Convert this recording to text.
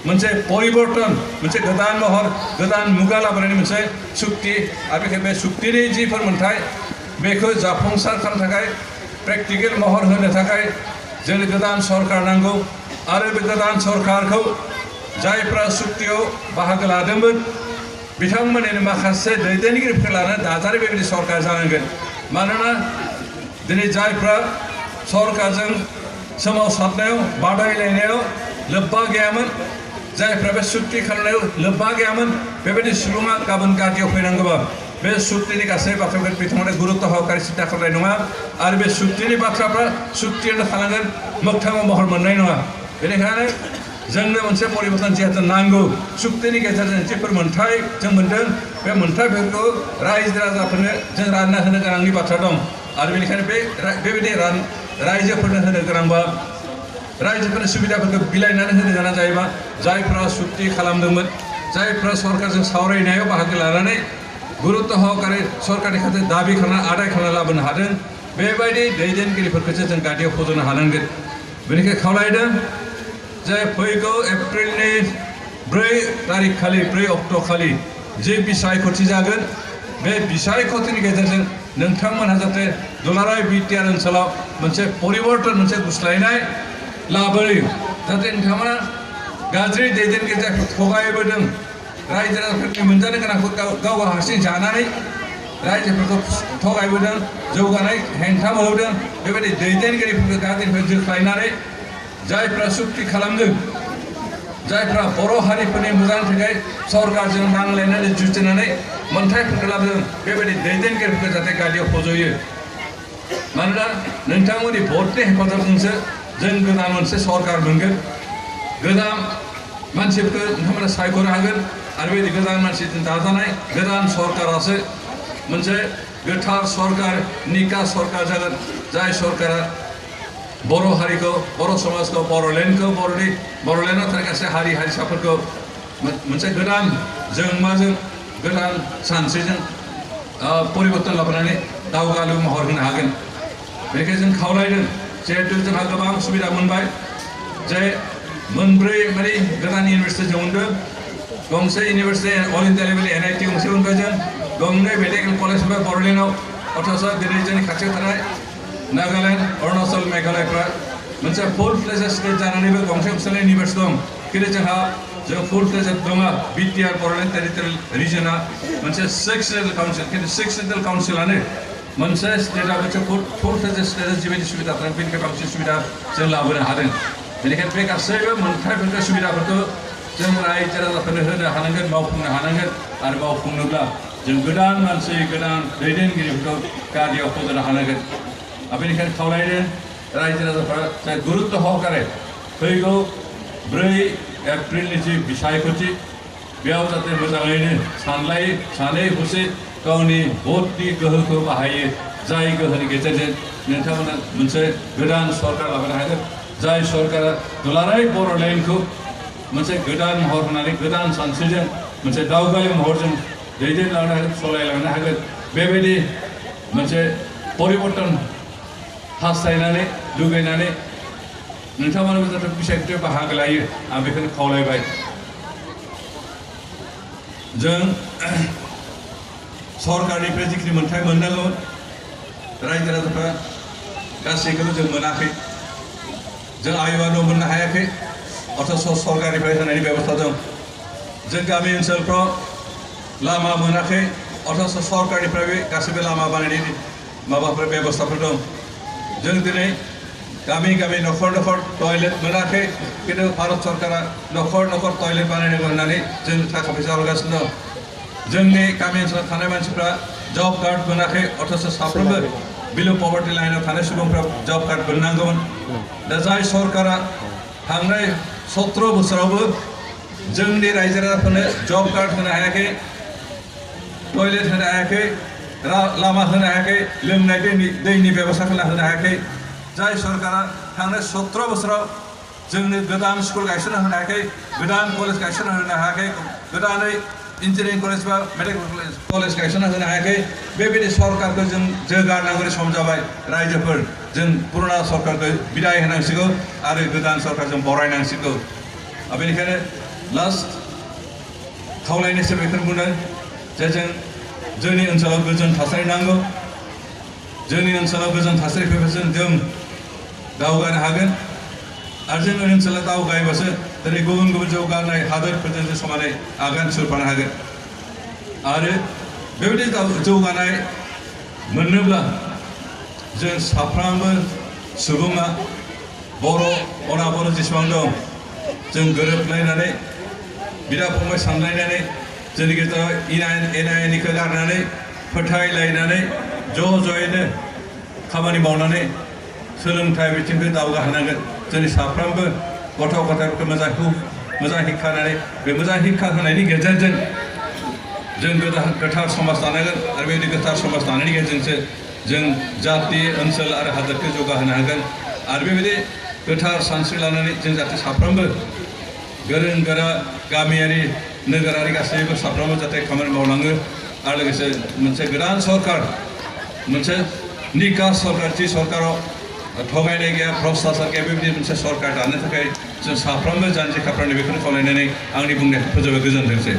मोनसे परिवर्तन मोनसे गोदान महर गोदान मुगा लाबोनायनि मोनसे सुक्ति आरो बे सुक्तिनि जिफोर मोन्थाय बेखौ जाफुंसार खालामनो थाखाय प्रेक्टिकेल महर होनो थाखाय जोंनो गोदान सरकार नांगौ आरो बे गोदान सरकारखौ जायफ्रा सुक्तियाव बाहागो लादोंमोन बिथांमोननि माखासे दैदेनगिरिफोरखौ लानानै दाजानाय बेबायदि सरकार जानांगोन मानोना दिनै जायफ्रा सरकारजों सोमावसारनायाव बादायलायनायाव लोब्बा गैयामोन जायफ्रा बे सुक्ति खालामनायाव लोब्बा गैयामोन बेबायदि सुबुङा गाबोन गादियाव फैनांगौबा बे सुक्तिनि गासै बाथ्राफोरखौ बिथांमोना गुरुत्व सहकारे सिन्था खालामनाय नङा आरो बे सुक्तिनि बाथ्राफ्रा सुक्तियानो थानांगोन मोगथाङाव महर मोननाय नङा बेनिखायनो जोंनो मोनसे परिबर्तन जिहेतु नांगौ सुक्तिनि गेजेरजों जिफोर मोन्थाय जों मोन्दों बे मोन्थायफोरखौ रायजो राजाफोरनो जों रानना होनो गोनांनि बाथ्रा दं आरो बेनिखायनो बेबायदि रायजोफोरनो होनो गोनांबा रायजोफोरनि सुबिदाफोरखौ बिलाइनानै होनो गोनां जायोबा जायफ्रा सुक्ति खालामदोंमोन जायफ्रा सरकारजों सावरायनायाव बाहागो लानानै गुरुत्व सहकारे सरकारनि खाथियाव दाबि खालामना आदाय खालामना लाबोनो हादों बेबायदि दैदेनगिरिफोरखौसो जों गादियाव फज'नो हानांगोन बेनिखायनो खावलायदों जे फैगौ एप्रिलनि 4 अक्ट' खालि जे बिसायख'थि जागोन बे बिसायख'थिनि गेजेरजों नोंथांमोनहा जाहाथे दुलाराय BTR ओनसोलाव मोनसे परिबर्तन मोनसे गुस्लायनाय लाबोयो जाहाथे नोंथांमोना गाज्रि दैदेनगिरि जायखौ थगायबोदों रायजो राजाफोरनि मोनजानो गोनांखौ गाव हारसिं जानानै रायजोफोरखौ थगायबोदों जौगानाय हेंथा होबोदों बेबायदि दैदेनगिरिफोरखौ गाज्रिनिफ्राय जोख्लायनानै जायफ्रा सुक्ति खालामदों जायफ्रा बर' हारिफोरनि मोजांनि थाखाय सरकारजों नांलायनानै जुजिनानै मोन्थायफोरखौ लाबोदों बेबायदि दैदेनगिरिफोरखौ जाहाथे गादियाव फज'यो मानोना नोंथांमोननि भटनि हेफाजाबजोंसो जों गोदान मोनसे सरकार मोनगोन गोदान मानसिफोरखौ नोंथांमोना सायख'नो हागोन आरो बेबायदि गोदान मानसिजों दाजानाय गोदान सरकारासो मोनसे गोथार सरकार निका सरकार जागोन जाय सरकारा बर' हारिखौ बर' समाजखौ बर'लेण्डआव थानाय गासै हारि हारिसाफोरखौ मोनसे गोदान जोंमाजों गोदान सानस्रिजों परिबर्तन लाबोनानै दावगालु महर होनो हागोन बेनिखायनो जों खावलायदों जिहेतु जोंहा गोबां सुबिदा मोनबाय जे मोनब्रै माने गोदान इउनिभारसिटि जों मोनदों गंसे university all India level NIT गंसे मोनबाय जों गंनै मेडिकेल कलेज मोनबाय बर'लेण्डआव अथच दिनै जोंनि खाथियाव थानाय नागालेण्ड अरुणाचल मेघालयफ्रा मोनसे फुल फ्लेजेड स्टेट जानानैबो गंसे गंसे इउनिभारसिटि दं खिन्थु जों फुल फ्लेजेड नङा BTR बर'लेण्ड टेरिटरियेल रिजनआ मोनसे 6 रिजनल काउन्सिल खिन्थु 6 रिजनल काउन्सिलानो मोनसे स्टेटआ मोनसे फुल फ्लेजेड स्टेटआ जिबायदि सुबिदा थादों बेनिफ्राय बांसिन सुबिदा जों लाबोनो हादों बेनिखायनो बे गासैबो मोनथायफोरखौ सुबिदाफोरखौ जों रायजो राजाफोरनो होनो हानांगोन मावफुंनो हानांगोन आरो मावफुंनोब्ला जों गोदान मानसि गोदान दैदेनगिरिफोरखौ गादियाव फज'नो हानांगोन बेनिखायनो खावलायदों रायजो राजाफ्रा जाय गुरुत्व सहकारे फैगौ 4 एप्रिलनि जि बिसायख'थि बेयाव जाहाथे मोजाङैनो सानै हसे गावनि भटनि गोहोखौ बाहायो जाय गोहोनि गेजेरजों नोंथांमोना मोनसे गोदान सरकार लाबोनो हागोन जाय सरकारा दुलाराय बर'लेण्डखौ मोनसे गोदान महर होनानै गोदान सानस्रिजों मोनसे दावगालु महरजों दैदेनलांनो हागोन सालायलांनो हागोन बेबायदि मोनसे परिबर्तन हास्थायनानै लुगैनानै नोंथांमोनाबो जाहाथे बिसायख'थियाव बाहागो लायो आं बेखौनो खावलायबाय जों सरकारनिफ्राय जिखिनि मोन्थाय मोननांगौमोन रायजो राजाफ्रा गासैखौबो जों मोनाखै जों आयुआनो मोननो हायाखै अथच सरकारनिफ्राय होनायनि बेबस्था दं जों गामि ओनसोलफ्राव लामा मोनाखै अथच सरकारनिफ्रायबो गासैबो लामा बानायनायनि माबाफोर बेबस्थाफोर दं जों दिनै गामि गामि न'खर न'खर टयलेट मोनाखै खिन्थु भारत सरकारा न'खर न'खर टयलेट बानायनांगौ होननानै जों थाखा फैसा हरगासिनो दं जोंनि गामि ओनसोलाव थानाय मानसिफ्रा जब कार्ड मोनाखै अथच साफ्रोमबो बिलो पभार्टि लाइनाव थानाय सुबुंफ्रा जब कार्ड मोननांगौमोन दा जाय सरकारा थांनाय 17 बोसोरावबो जोंनि रायजो राजाफोरनो जब कार्ड होनो हायाखै टयलेट होनो हायाखै लामा होनो हायाखै लोंनाय दैनि बेबस्था खालामना होनो हायाखै जाय सरकारा थांनाय 17 बोसोराव जोंनो गोदान स्कुल गायसनना होनो हायाखै गोदान कलेज गायसनना होनो हायाखै गोदानै इन्जिनियारिं कलेज बा मेडिकेल कलेज गायसनना होनो हायाखै बेबायदि सरकारखौ जों गारनांगौनि सम जाबाय रायजोफोर जों पुराना सरकारखौ बिदाय होनांसिगौ आरो गोदान सरकारजों बरायनांसिगौ बेनिखायनो लास्ट खावलायनायसो बेखौनो बुंदों जे जोंनि ओनसोलाव गोजोन थासारि नांगौ जोंनि ओनसोलाव गोजोन थासारि फैबासो जों दावगानो हागोन आरो जोंनि ओनसोला दावगायोबासो दिनै गुबुन गुबुन जौगानाय हादोरफोरजों जों समानै आगान सुरफानो हागोन आरो बेबायदि जौगानाय मोननोब्ला जों साफ्रोमबो सुबुङा बर' अनाबर जेसेबां दं जों गोरोबलायनानै बिदा फंबाय सानलायनानै जोंनि गेजेराव एना एनिखौ गारनानै फोथायलायनानै ज'यैनो खामानि मावनानै सोलोंथाइ बिथिंखौ दावगाहोनांगोन जोंनि साफ्रोमबो गथ' गथायफोरखौ मोजां हिक्खा होनानै बे मोजां हिक्खा होनायनि गेजेरजों जों गोथार समाज दानांगोन आरो बेबायदि गोथार समाज दानायनि गेजेरजोंसो जों जाति ओनसोल आरो हादोरखौ जौगाहोनो हागोन आरो बेबायदि गोथार सानस्रि लानानै जों जाहाथे साफ्रोमबो गोरों गोरा गामियारि नोगोरारि गासैबो साफ्रोमबो जाहाथे खामानि मावलाङो आरो लोगोसे मोनसे गोदान सरकार मोनसे निका सरकार जि सरकाराव थगायनाय गैया भ्रष्टाचार गैया बेबायदि मोनसे सरकार दानो थाखाय जों साफ्रोमबो जानजि खाफ्रानो बेखौनो खावलायनानै आंनि बुंनायखौ फोजोबो गोजोनथोंसै